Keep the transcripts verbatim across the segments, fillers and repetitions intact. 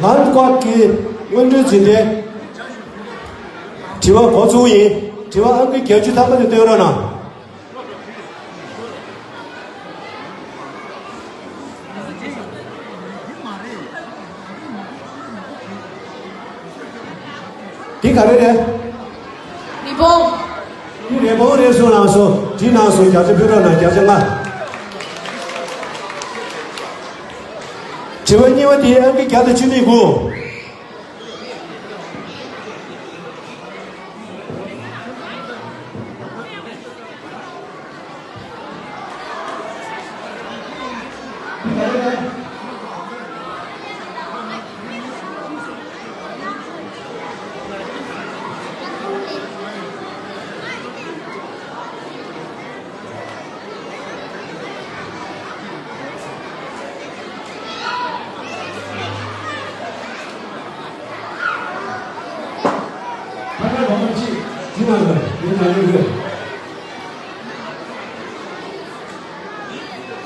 ལམ་སྐོར་གྱི་སྔོན་འགྲོའི་འཛིན་གྲྭའི་དྲི་བ་འགོ་ཚུགས་ཡིན། དྲི་བ་ཨང་ཀི་བརྒྱད་ཅུ་ཐམ་པ་དེ་བཏོན་རོགས་གནང་། འདི་ག་རེ་རེད། རི་བོང་། འདི་རི་བོང་རེད་གསུངས་གནང་སོང་། བྲིས་གནང་སོང་། བརྒྱ་ཆ་ཕུལ་རོགས་གནང་། བརྒྱ་ཆ་ལྔ། དྲི་བ་གཉིས་པ་དེ་ཨང་ཀི་བརྒྱ་དང་བཅུ་གཉིས་དགུ།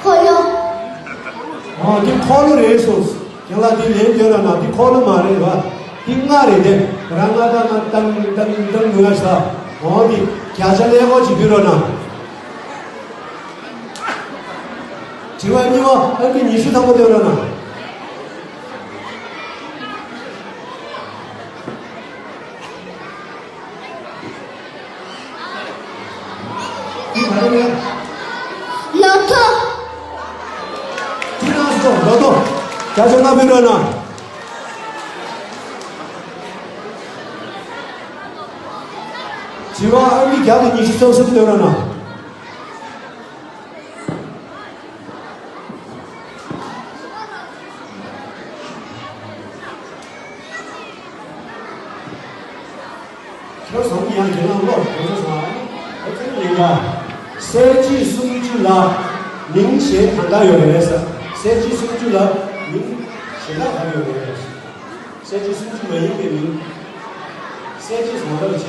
འཁོར་ལོ། ཨ། འདི་འཁོར་ལོ་རེད་སོང་། རྒན་ལགས་འདི་ལན་སྟོན་རོགས་གནང་། འདི་འཁོར་ལོ་མ་རེད་བ། འདི་རྔ་རེད་དེ། ར་ང་ད་ང་ཏང་ཏང་ཏང་ངུ་ང་ས། འོ་འདི་བརྒྱ་ཆ་ཀླད་ཀོར་གཅིག་ཕུལ་རོགས་གནང་། དྲི་བ་གཉིས་པ་ཨང་ཀི་ཉི་ཤུ་ཐམ་པ་སྟོན་རོགས་གནང་། འདི་ག་རེ་རེད། ལོ་ཐོ། འདི་ལ་སོ་ལོ་ཐོ། བརྒྱ་ཆ་ལྔ་ཕུལ་རོགས་གནང་། དྲི་བ་ཨང་ཀི་བརྒྱ་དང་ཉི་ཤུ་རྩ་གསུམ་སྟོན་རོགས་གནང་། ཁྱོད་བཟང་ཡང་ཁྱེད་རང་ཀློག་གོ་ས་སོང་ཨ། ཨོ་ཙི་ལེན་ག་གསལ་བྱེད་སུམ་ཅུ་ལ་མིང་གཞན་གང་དག་ཡོད་རེད་ཟེར། གསལ་བྱེད་སུམ་ཅུ་ལ་མིང་གཞན་དག་གང་ཡོད་རེད། གསལ་བྱེད་སུམ་ཅུ་མ་ཡིན་པའི་མིང་། གསལ་བྱེད་བཟང་པོ་བྱས།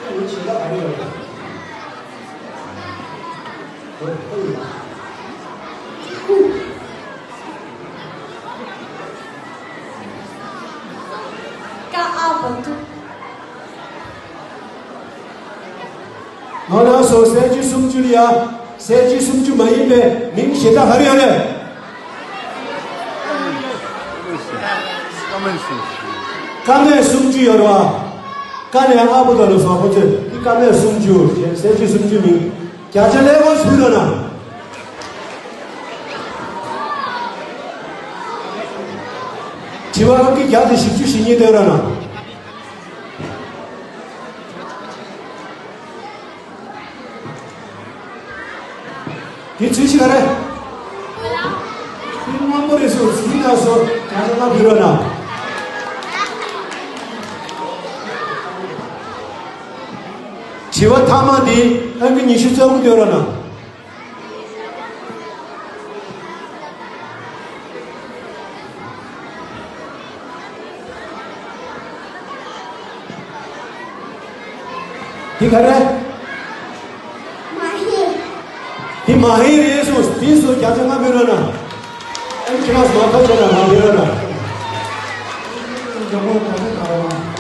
མིང་གཞན་དག་གང་ཡོད་རེད། ཀ་ཨ་བ་ཏུ། ང་རང་ཚོ་གསལ་བྱེད་སུམ་ཅུ་ལ་ཡ། གསལ་བྱེད་སུམ་ཅུ་མ་ཡིན་པའི་མིང་གཞན་དག་ག་རེ་ཡོད་རེད། ཀ་མད་སུམ་ཅུ་ཡོད་རེད་བ། ཀ་ནས་ཨ་བ་ཏུ་ལ་སོགས་པ་ཚོས་འདི་ཀ་མད་སུམ་ཅུ་ཞེས་གསལ་བྱེད་སུམ་ཅུ་མིང་། བརྒྱ་ཆ་ཀླད་ཀོར་ཕུལ་རོགས་གནང་། དྲི་བ་ཨང་ཀི་བརྒྱ་དང་བཞི་བཅུ་ཞེ་གཉིས་སྟོན་རོགས་གནང་། དེ་ཚུལ་ཞིག་ག་རེ། དེ་དངོས་པོ་རེད་སོ། ཟིན་ན་སོ། བརྒྱ་ཆ་ལྔ་ཕུལ་རོགས་གནང་། དྲི་བ་མཐའ་མ་འདི་ཨང་ཀི་ཉི་ཤུ་རྩ་དགུ་སྟོན་རོགས་གནང་། འདི་ག་རེ། མ་ཧེ། འདི་མ་ཧེ་རེད་སོ། འདི་སོ་བརྒྱ་ཆ་ལྔ་ཕུལ་རོགས་གནང་། ཨེམ་ཁི་ལ་སི་མ་ཁ་ཆེ་ན་མ་ཕུལ་རོགས་གནང་།